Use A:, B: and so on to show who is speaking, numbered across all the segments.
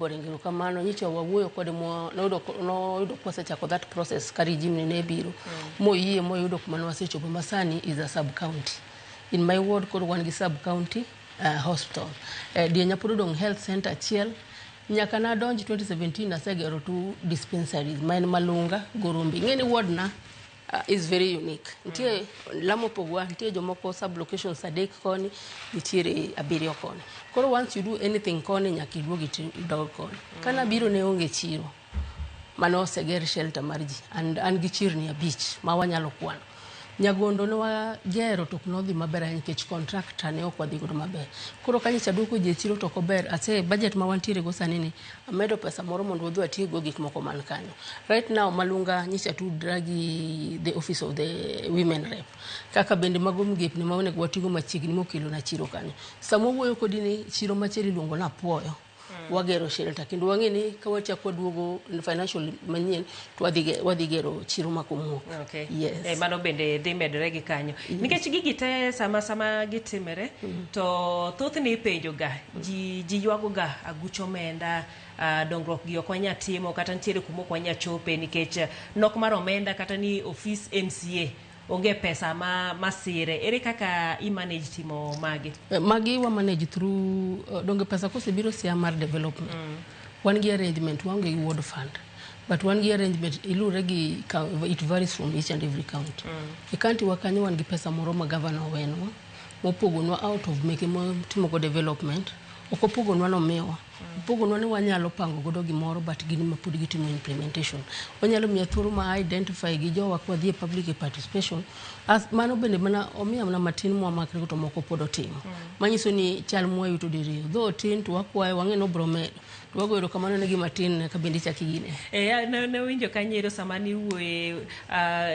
A: Oringo erokamano nyicha wawuoyo kode noyudo kwasechako that process ka regime ni ne biro moyie moyudo kuma ne wasechopo ma sani is a sub county in my ward. Koro wan gi sub county hospital. Dienya pod odong' health center achiel. Nyaka nadonj 2017 asegero two dispensaries ma en Malunga Gorombe. Ing'e ni ward na is very unique. Nitie lamo pogwa, nitie jomoko sub locations adek koni, nitiere abiriyo koni. Koro once you do anything koni, nyaka iduog idog koni. Kana biro ne onge chiro mane oseger shelter mar ji and an gi chirni abich ma wanyalo kwano. Nyagondo ne wagero to ok nodhi maber ahinya nikech contractor ne ok wadhi godo maber. Koro ka nyocha duoko ji e chiro to ok ober. Ase budget ma wantiere go sani ni amedo pesa moro mondo wadhi watiekgo gik moko man kanyo. Right now Malunga nyocha tudra gi the office of the women rep. Kaka bende mago migepni ma onego watigo machiegni mokelo na chiro kanyo. Sama wawuoyo kodi ni chiro machielo iluongo ni Apuoyo. Wagero shelter kendo wang'e ni ka wachako waduogo financial manyien to wadhi gero chiro ma Komuok. Yes.
B: Mano bende dhi medore gi kanyo. Nikech gigi te sama gitimore to thothne ipenjo ga ji ywago ga aguch omenda, dongruok gi ok wanya timo kata nitiere kuma ok wanya chope nikech nok mar omenda kata ni ofis MCA onge pesa ma masire. Ere kaka i manage timo magi?
A: Magi wa manage through donge pesa kosebiro Siaya mar development. Wan gi arrangement, waonge gi ward fund. But wan gi arrangement ilure gi it varies from each and every county. E county wa kanyo wan gi pesa moro ma governor owenwa mopogonwa out of meke motimo go development. Ok opogonwa nomiwa. Opogonwa ni wanyalo pango godo gimoro, but gin ema pod gitimo implementation. Onyalo miya thuolo ma identify gi jowa kwadhi e public participation. As, mano bende mana omiya mana matin mwamakre go to moko pod otimo. Manyiso ni chal mwayuto diriyo. Though otin to wakwayo wang'e ni obro medo. To wago erokamano ne gima tin ka bende ichak igine.
B: Ne winjo kanyiero sama niwuoye,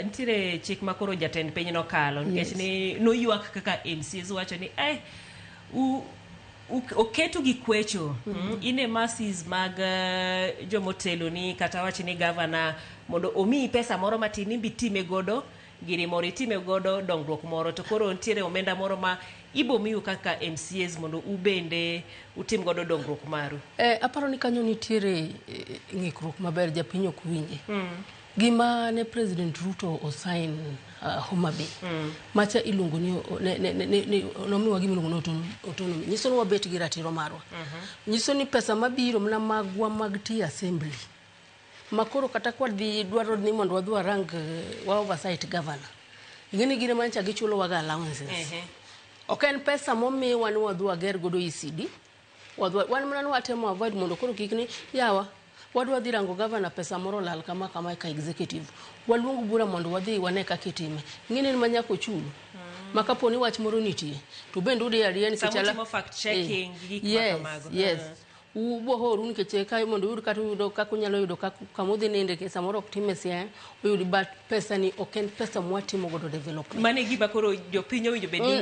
B: nitiere chik ma koro jatend piny nokalo nikech ni noywak kaka MCAs wacho ni oketu gi kwecho in e masses mag jomoteloni kata wach ni gavana mondo omiyi pesa moro matin imbi time godo giri moro itime godo dongruok moro, to koro nitiere omenda moro ma ibo miu kaka MCAs mondo ubende utim godo dongruok maru.
A: Aparo ni kanyo nitiere ng'ikruok maber, japiny ok winje. Gima ne President Ruto osign Homa Bay. Macha iluongo ni ne nomiwa gima iluongo ni autonomy. Nyiso ni wabet gi ratiro marwa. Nyiso ni pesa mabiro mana magwa mag tiyo assembly. Ma koro kata kwadhi dwaro ni mondo wadhi warang wa oversight governor. Ing'e ni gin ema nyocha gichulo waga allowances. Ok en pesa momiwa ni wadhi wager godo ECD. Wadhi wan mana ni watemo avoid mondo koro kik ni yawa wadwa dhi rango governor, pesa moro olal kama kama ka executive. Waluong bura mondo wadhi wane kaka itime. Ing'e ni en ma nyaka ochul. Ma kapo ni wach moro nitie to bende udhi adiya nikech
B: Sama utimo fact checking gi gik ma kamago.
A: Yes. Ubohoru nikech ka mondo uyud kata uyudo kaka unyalo yudo kama udhi ninde nikech samoro ok time Siaya uyud, but pesa ni ok en pesa mwatimo godo development.
B: Mano e gima koro jopiny owinjo bed ni.